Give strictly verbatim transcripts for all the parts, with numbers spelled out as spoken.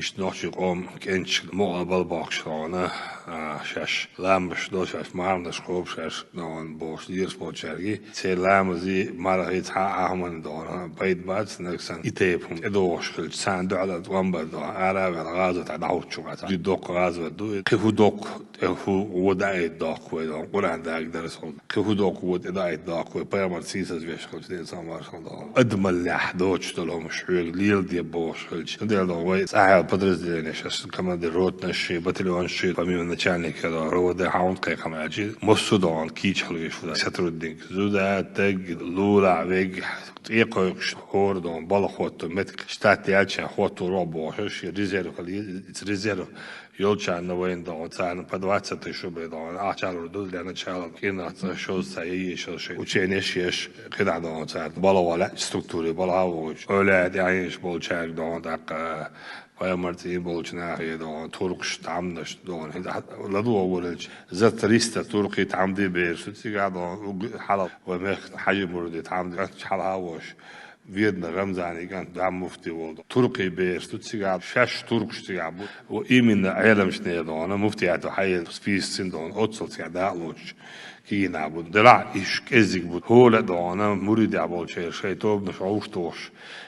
Иштта нохчийн къоман кӀенташ мукъа бала бохкуш догӀана, а, шаьш ламазаш до, шаьш марханаш кхобу, шаьш догӀана бохуш лелаш болчаьрга, церан ламазий, мархий цхьа а хӀуманна догӀана пайда бац, нагахь санна и тайпа хӀума тӀедогӀуш хилча, царна дуьхьал а тӀом бар догӀана, ара а ваьлла гӀазот дӀахӀуттучу гӀатта. Дуьйна доккха гӀазот ду, кхин хӀун доккха, тӀе хӀун гӀо даийта доккху вай догӀана, Къуръан дага дарсхула. Кхин хӀун доккха гӀо тӀе даийта доккху вай, пайхамар сийсаз веш хилча, ден сан маршал догӀу. Адамаллехь доцуш долу хӀумаш хьоьга леладе бохуш хилча. Цундела догӀу вай цӀахьел подразделенеш, аса командир ротнаш ши, батальонаш ши, помимо начальника догӀу, РОВД хьан хӀунда кхайкхам аьлчи, массо а догӀу кийча хьалвеш ву сотрудник. Зуда, таг, лула, вег, тӀе кхойкхуш, хӀора догӀу, бала хӀотто, метка штат яьлча хӀотто рогӀ бохуш, ши резерв хила, резерв йолчарна вайна догӀу, царна по двадцать тысяч рублей догӀу, ахча лур ду, для начала кхин а цхьа шозза цхьа яйе шозза шайн ученеш еш, кхидӀа догӀу царна. Бала вала структуре бала а вогӀуш. Ойла тӀаьхьенаш болчаьрга догӀу, тӀаккха пайхамар цӀий болчу нахе догӀу, туркхаш тхьамдаш догӀу, хӀинца ладогӀа варалча, за триста туркхий тхьамди бераш ду цигахь догӀу, уг-, хьала вай мехка хьажи мурди тхьамди хьала а вогӀуш. Веданан Рамзанан кӀант дӀа муфти волу. Туркхий бераш ду цигахь, шаьш туркхаш цигахь бу. Ва именно Ӏеламчу нехан догӀана, муфтиято хьаена список цуьнан догӀана, оццул цигахь дакъа лоцуш кийна бу. Делахь иштта кӀеззиг бу. ХӀола а догӀана, муридехь болчеран шайн тобанаш вовшахтухуш,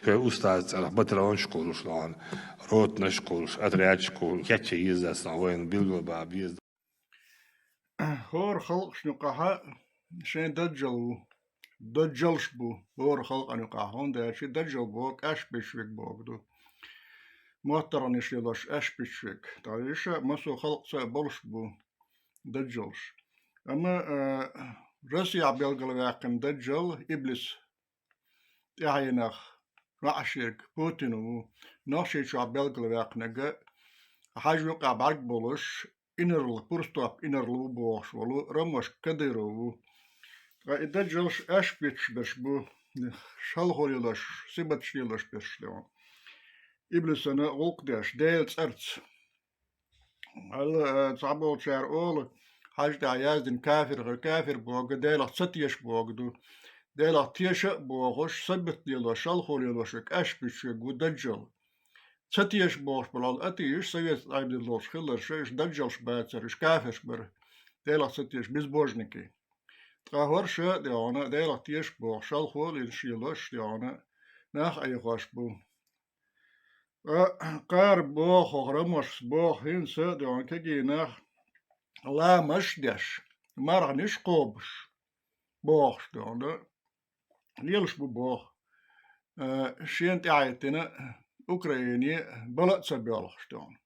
шайн устаз цӀарах батальонаш кхуллуш догӀана, ротнаш кхуллуш, отрядчаш кхуллуш, кечъян еза аса вайна билгал бан беза. ХӀора халкъашна юкъахь шайн даджал ву. Даджалш бу хӀора халкъана юкъахь, хӀунда аьлча даджал боху кӀаш бечу верг боху ду. МоттаргӀанаш лелош кӀаш бечу верг. Ткъа иштта массо а халкъаца а болуш бу даджалш. Амма, а, Россехь билгалваьккхина даджал иблис тӀаьхьенах ваьӀаш ерг Путин ву, Нохчийчохь билгалваьккхинарг, хьажа юкъахь бӀаьрг болуш, инарла, пурстоп инарла ву бохуш волу Ромашка Кадыров ву. Ткъа и даджалш кӀаш бечуш берш бу, шалхо лелош, сибаташ лелош берш ду. Иблисана гӀуллакх деш, Делан цӀарца. Хьал, а, цхьаболчара олу, хьажа тӀехь яздина кафир хир, кафир бохург Делах ца теша бохург ду. Делах теша а бохуш, сибат лелош, шалхо лелош кӀаш бечу верг ву даджал. Ца теша бохуш болу хьал а тийша, советский Ӏедал долуш хилларша, уьш даджалш бацара, уьш кафирш бара. Делах ца теша, безбожники. Ткъа хӀорш а догӀана, Делах теша бохуш, шалхо а лелаш лелош догӀана, нах Ӏехош бу. Ткъа кхара боху, Ромашкас боху, хӀинца а догӀана, кегийнах ламазаш деш, марханаш кхобуш бохуш догӀана, лелаш бу боху. Э, шена тӀаьхьахӀиттина Украине бала а ца боьлхуш догӀана.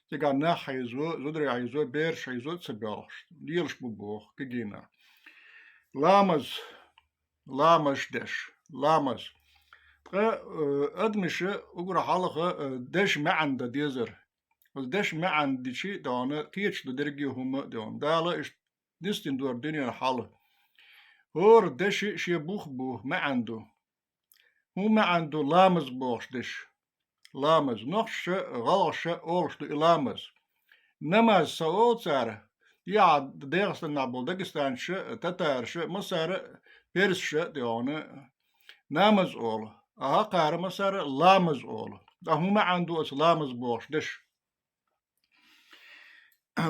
Цигахь нах хьийзо, зударий хьийзо, бераш хьийзо а ца боьлхуш, лелаш бу боху кегийнах. Ламаз, ламазаш деш, ламаз. Ткъа, э, адамаша уггар хьалха, э, дешан маьӀна дан дезара. Оцу дешан маьӀна дичи а догӀана, кхеташ ду дерриге а хӀума а догӀана. Дала иштта нисдина дара дуьненан хьал. ХӀора деши шен бух бу, маьӀна ду. ХӀун маьӀна ду ламаз бохуш дешан? Ламаз. Нохчаша а, гӀалгӀаша а олуш ду и ламаз. Намаз ца олу цара, тӀехьа ДегӀастанахь болу дагестанцаша а, татараша а, массара а, персаша а догӀана, намаз олу. Ахьа кхара массара а ламаз олу. Ткъа хӀун маьӀна ду оцу ламаз бохуш дешан?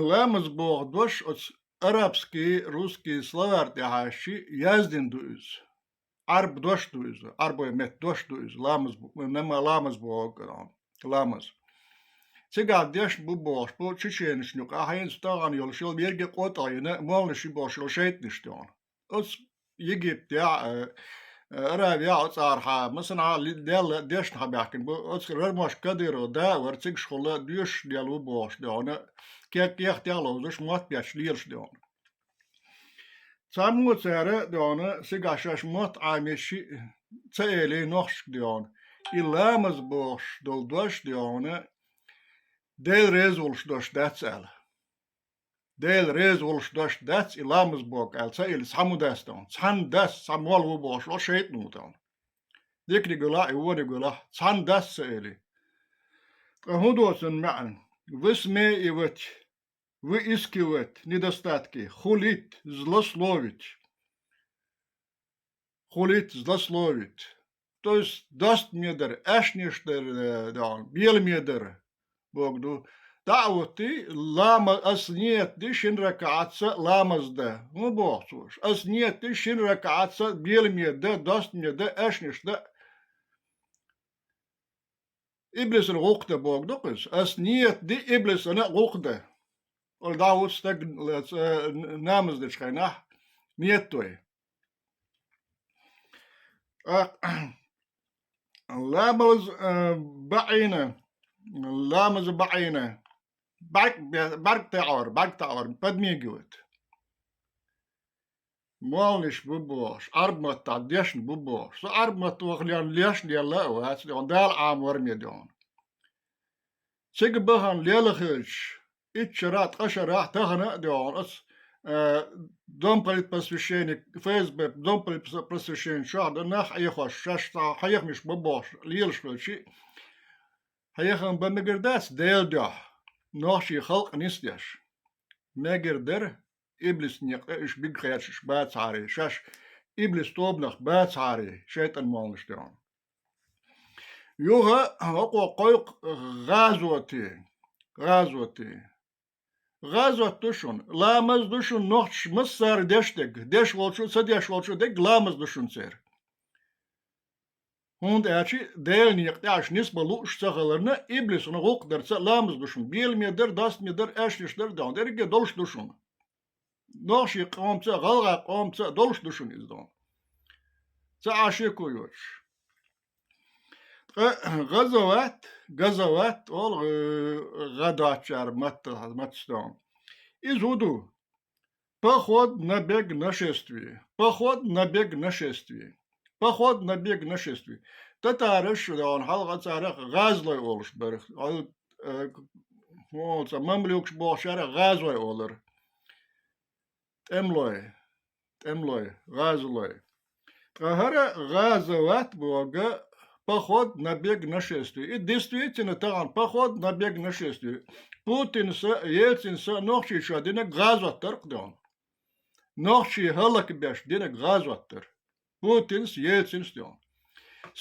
Ламаз боху дош оцу арабский, русский словарь тӀе хьаьжчи яздина ду иза. Ӏарб дош ду иза, Ӏарбой метта дош ду иза, ламаз бу-, нама-, ламаз боху, ламаз. Цигахь деш бу бохуш бу чеченашна юкъа, хьайнца тахана йолуш йолу ерриге а къотӀагӀ йина, молханаш ю бохуш йолу шайтӀанаш тӀехь. Оцу Египтехь, э, э, Аравехь, оцу арахьа, масала, хьан ли-, Делла дешна хьан баьхкина бу, оцу Ромашка Кадыров да а вара, цигахула доьшуш Делла ву бохуш догӀана, кех-, кехатех ловзуш, мотт бетташ лелаш догӀана. Цхьаммо цара догӀана, цигахь шаьш мотт Ӏамийча ца элий нохчашка догӀана. И ламаз бохуш долу дош догӀана, Дела реза волуш дош дац аьлла. Дела реза волуш дош дац и ламаз боху аьлла, ца элли цхьаммо дац тахана. Цхьанна дац, цхьа молла ву бохуш, о шайтӀа ву тахана. Диканиг велахь, и вониг велахь, цхьанна дац ца элли. Ткъа хӀун доцун маьӀна? Высмеивать, выискивать недостатки, хулить, злословить. Хулить, злословить. То есть доста медар, аьшнеш дар, э, да, беламе дар. боху ду. ДӀа а вутти, лама-, ас ният ди шин ракаӀатца ламаз дан. ХӀун боху цо? Ас ният ди шин ракаӀатца беламе дан, достаме дан, аьшнаш дан. Иблисана гӀуллакх дан боху ду-кх иза. Ас ният ди иблисана гӀуллакх дан. Ола дӀа а вутти стаг, э, н-, намаз дечу хенахь ният дой. А, ламаз, а, баӀийна, ламаз баӀийна, бӀаьрг бе-, бӀаьрг таӀор, бӀаьрг таӀор, подмигивает. Молланаш бу бохуш, Ӏарб маттахь дешна бу бохуш. Со Ӏарб матта ваха лен леш лелла а вац, де хьуна, Дала Ӏамор ме де хьуна. Цига бахана лела хилча, итт шарахь, ткъа шарахь, тахана а де хьуна, оцу, э, Дом политпросвещения, ФСБ, Дом политпросвещения чохь дан нах Ӏехош, шаьш цхьа хьехамаш бан бохуш, лелаш хилча, хьехам бан мегар дац Делан дуьхьа, нохчийн халкъ нисдеш. Мегар дара, иблис некъа уьш биг кхерчаш бацахьара, шаьш иблис тобанах бацахьара, шайтӀан молланаш де хьуна. Юха хӀокхо кхойкху гӀазоте, гӀазоте. ГӀазот ду шуна, ламаз ду шуна, нохчаша массара деш дерг, деш волчо, ца деш волчо дерг ламаз ду шуна церан. ХӀунда аьлча Делан некъа тӀехь уьш нисбан лууш ца хиларна, иблисана гӀуллакх дарца ламаз ду шуна, беламе дар, достаме дар, аьшнаш дар, дерриге долуш ду шуна. Нохчийн къомца а, гӀалгӀайн къомца а долуш ду шуна иза дона. Ца Ӏаш шеко йоцуш. Ткъа гӀазават, газават олу, э, гӀа доцучара матта, маттаца дона. Иза хӀун ду? Поход, набег, нашествие. Поход, набег, нашествие. Поход, набег, нашествие. Татараш, дона, хьалха царах гӀазлой олуш бара. Хьал-, э, хӀун олу цара, мамлюкаш бохучара гӀазой олура. ТӀемалой, тӀемалой, гӀазалой. Ткъа хӀара гӀазават боху, поход, набег, нашествие. И действительно тахана поход, набег, нашествие. Путинца, Ельцинца Нохчийчохь динарг гӀазот дара-кх дона. Нохчий хӀаллакбеш динарг гӀазот дара. Путинс, Ельцинс дона.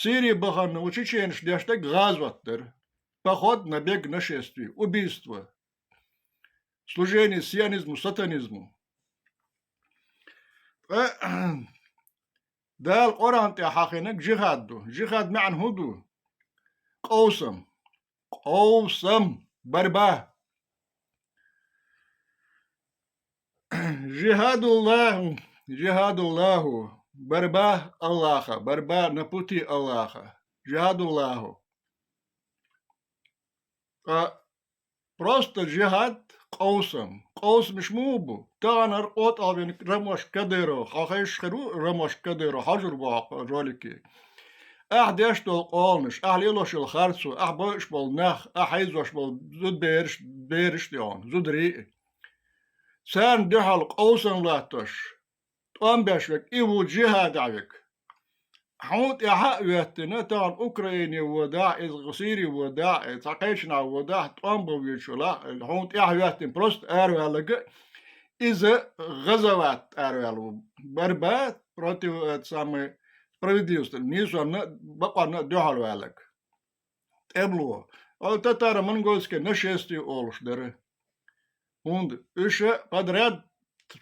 Сири бахана ву чеченаш деш дерг гӀазот дара. Поход, набег, нашествие, убийство. Служение сионизму, сатанизму. Ткъа Дала Къуръан тӀехь хьахийнарг жихад ду. Жихад маьӀна хӀун ду? Къовсам. Къовсам. Борьба. Жихадуллаху. Жихадуллаху. Борьба Аллаха. Борьба на пути Аллаха. Жихадуллаху. Ткъа просто жихад къовсам. Къовсамаш муха бу? Таханара къотӀалвина Рамош Кадыров, хьо хезаш хир ву Рамош Кадыров, хьожур бу хьо ролике. Ахь деш долу къоланаш, ахь лелош йолу харцо, ахь бойуш болу нах, ахь хьийзош болу зудбераш, бераш а дона, зударий а. Царна дуьхьал къовсам латтош, тӀом беш верг, и ву жихадехь верг. Хьуна тӀаьхьа а хӀоьттина, тахана Украине водахь, иза Сири водахь, цхьа кхечанхьа водахь, тӀом бан вуьйцуш велахь, хьуна тӀаьхьа хӀоьттина просто араваьлларг, иза гӀазават араваьлла ву. Борьба против, это самое, справедливости, нийсонна, бакъонна дуьхьал ваьлларг. ТӀемало. Ола татаро-монгольское нашествие олуш дара. ХӀунда уьш подряд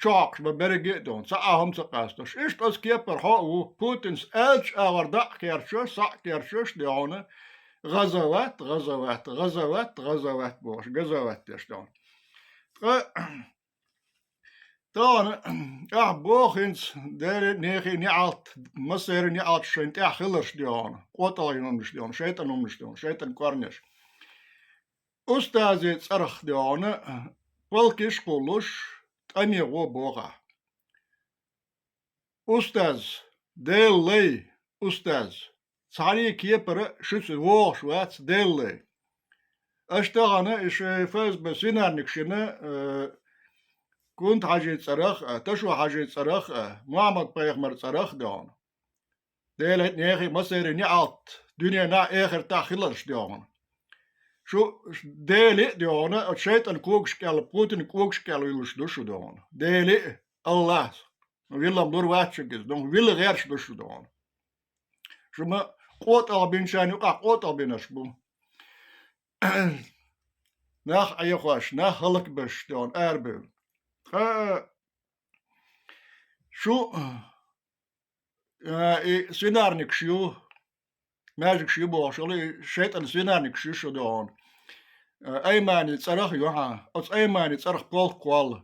чохь бан берриге а дона, цхьа а хӀума ца къастош. Иштта оцу кепара хьо а ву, Путинс аьллачу агӀор дӀа а керчош, схьа а керчош а дона, гӀазават, гӀазават, гӀазават, гӀазават бохуш, газават деш дона. Ткъа тахана ахь боху хӀинца Делан нехан неӀалт, массеран неӀалт шайна тӀехь хиларш дона, къотӀалгӀин хӀуманаш дона, шайтӀан хӀуманаш дона, шайтӀан кӀорнеш. Устазийн цӀарах дона, палкиш а кхуллуш, тӀаме гӀо боху ахь. Устаз, Делан лай, устаз, цхьаьний кепара шуьца вогӀуш вац Делан лай. Аша тахана и шайн ФСБ свинарник шина, э, Кунта-Хьаьжин цӀарах а, Ташо-Хьаьжин цӀарах а, Мухьаммад-пайхамар цӀарах а дона. Делан нехан массеран неӀалт дуьненахь, эхартахь хиларш дона. Шу Дели а дона, оцу шайтӀан когаш кӀел, Путин когаш кӀел йолуш ду шу дона. Дели а, Аллахьа виллам лур вац шуьга иза, дона, вилла гӀерташ ду шу дона. Шу ма къотӀалгӀбинчарна юкъахь къотӀалгӀбинарш бу. нах Ӏехош, нах хӀаллакбеш, дона, арабевлла. Ткъа шу, э, и свинарникаш ю, маьждигаш ю бохуш йолу, и шайтӀан свинарникаш ю шу, дона. Э, Аймани цӀарах ю хьан, оцу Аймани цӀарах полк кхолла.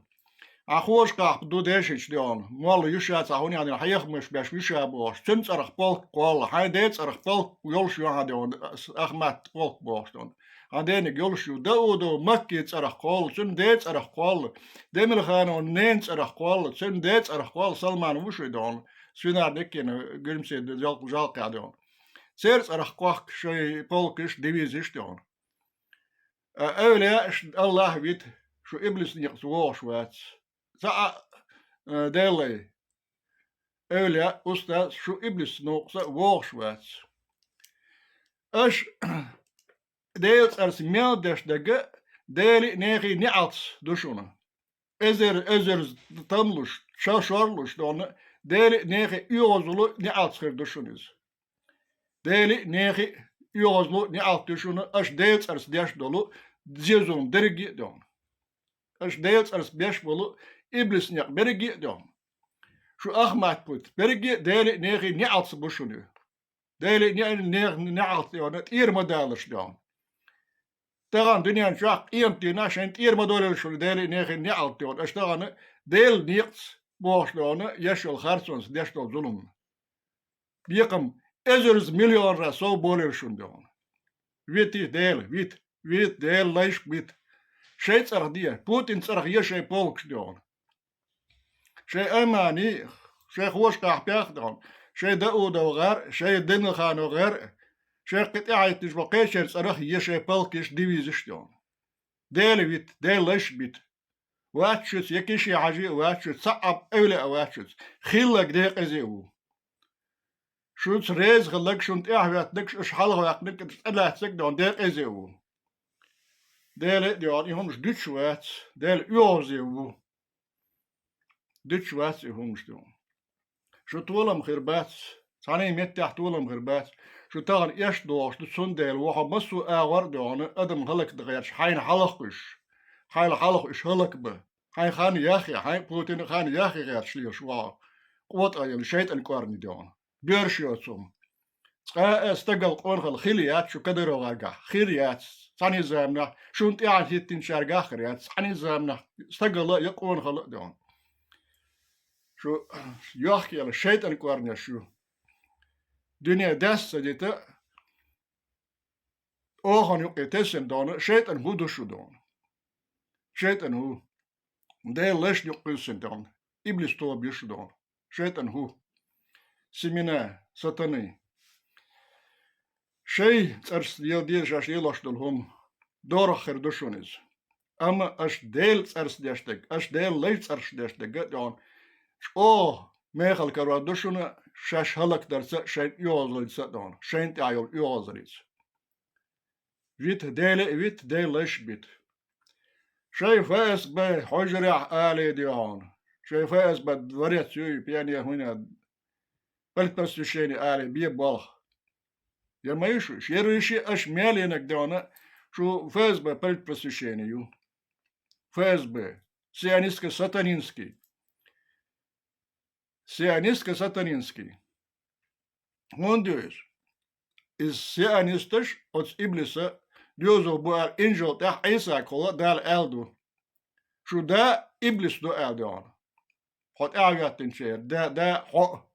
Хьан хоза кхахьба ду дешича, дона, молла ю ша цхьа хӀун яхьа, хьехамаш беш ву ша бохуш, цуьнан цӀарах полк кхолла, хьайн ден цӀарах полк йолуш ю хьан, дона, Ахмат полк бохуш, дона. Хьан дениг йолуш ю, Даудов Макки цӀарах кхолла, цуьнан ден цӀарах кхолла, Демилханов ненан цӀарах кхолла, цуьнан ден цӀарах кхолла, Салман ву шу, дона, свинарник йина, гуьрмсе жал-, жалкхе, дона. Церан цӀарах кхохку шайн полкаш, дивизеш, дона. А, эвлаяаш, Аллахь вита, шу иблис некъаца вогӀуш вац. Цхьа а, э, Делан лай, эвлаяъ, устаз, шу иблис некъаца вогӀуш вац. Аша Делан цӀарца мел деш дерг а Делан а, нехан а неӀалт ду шуна. Эзар, эзарза там луш, ша шор луш, дона, Делан а, нехан а оьгӀазло а, неӀалт хир ду шуна иза. Делан а, нехан а оьгӀазло а, неӀалт ду шуна аша Делан цӀарца деш долу зен-зулам берриге а, дона. Аша Делан цӀарца беш болу иблис некъ берриге а, дона. Шу Ахмат пут берриге а Делан а, нехан а неӀалт бу шуна. Делан а, не-, нехан а неӀалт, дона, тӀера ма даларш, дона. Тахана дуьнен чохь къематдийнахь шайна тӀера ма долийла шуна Делан а, нехан а неӀалт, дона. Аша тахана Делан некъаца бохуш, дона, еш йолу харцонца деш долу зуламна. Бекхам, эзарза, миллионра сов болийла шуна, дона. Вита Дела, вита, вита, Делан лайш а вита. Шайн цӀарах де, Путин цӀарах е шайн полкаш, дона. Шайн Аймани, шайн хоза кхахьпех, дона, шайн Даудов гӀар а, шайн Демилханов гӀар а, шайн кхин тӀаьхьахӀиттинчу бо кхечеран цӀарах е шайн полкаш, дивизеш, дона. Дела вита, Делан лайш а бита. Вац шуьца, я Киши-Хьаьжи а вац шуьца, цхьа а эвлаяъ а вац шуьца. Хилларг декъазе а ву. Шуьца реза хилларг, шуна тӀаьхьахӀоьттинарг, аша хьалхаваьккхинарг, тӀелаьцнарг, дона, декъазе а ву. Дела а, дона, и хӀуманаш дуьтуш вац, Дела оьгӀазе ву. Дуьтуш вац и хӀуманаш, дона. Шу толам хир бац, цхьана а меттехь толам хир бац. Шу тахана эшна догӀуш ду, цундела вохьо массо а агӀор а, дона, адам хӀаллакдан гӀерташ хьайна хьалха уьш. Хьайна хьалха уьш хӀаллакбан. Хьайн хан яхъе, хьайн а, Путинан а хан яхъе гӀерташ лелаш вохьо. КъотӀа йолу шайтӀан кӀорни, дона. Боьрша йоцу хӀума. Цкъа а стагал, къонахалла хилла яц шу Кадыров гӀаргахь. Хир яц. Цхьана а заманахь шуна тӀаьхьахӀиттинчаьргахь а хир яц. Цхьана а заманахь стагал а, я къонахалла а, дона. Шу йохка йолу шайтӀан кӀорнеш ю. Дуьне даьсса ца дита, охана юккъе тесна, дона, шайтӀан хӀу ду шу, дона. ШайтӀан хӀу. Делан лайшна юккъе кхуьссина, дона. Иблис тоба ю шу, дона. ШайтӀан хӀу. Семена сатаны. Шайн цӀарца лела деза шаьш лелош долу хӀума, дорах хир ду шуна иза. Амма аша Делан цӀарца деш дерг, аша Делан лайшна цӀарца деш дерг а, дона, чӀогӀа мехала карор ду шуна шаьш хӀаллакдарца а, шайна оьгӀазлица а, дона, шайна тӀехь йолу оьгӀазлица. Вита, Дела а вита, Делан лайш а бита. Шайн ФСБ хьуьжарехь алий, дона. Шайн ФСБ дворец юй, пене хӀуна, политпросвещение алий, бен болх. Я ма ю шу, шервиши аша мел йинарг, дона, шу ФСБ политпросвещение ю. ФСБ. Сионистско-сатанинский. Сионистско-сатанинский. ХӀунда ю иза? Иза сионисташ оцу иблиса доьзал бу аьлла, инжил тӀехь Ӏийсагахула Дала аьлла ду. Шу да иблис ду аьлла, дона. Хьо тӀаьхьахӀоьттинчеран да, да хьо а.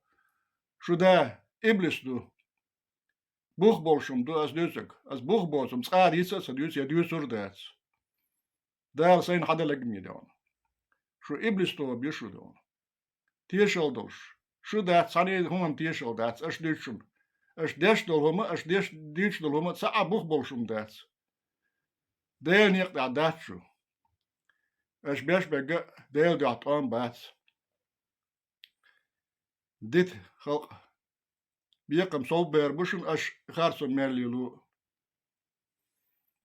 Шу да иблис ду. Бух болуш хӀума ду ас дуьйцург. Ас бух боцург цкъа а дийца а ца дуьйцу, я дуьйцур а дац. Дала сайна хьан де легаме, дона. Шу иблис тоба ю шу, дона. Тешалла долуш. Шу дац, цхьана а хӀуманна тешалла дац, аша дуьйцучунна. Аша деш долу хӀума, аша деш, дуьйцуш долу хӀума цхьа а бух болуш хӀума дац. Делан некъа тӀехь дац шу. Аша беш берг а Делан дуьхьа тӀом бац. Дита, халкъ, бекхам, сов бер бу шуна аша харцо мел лело.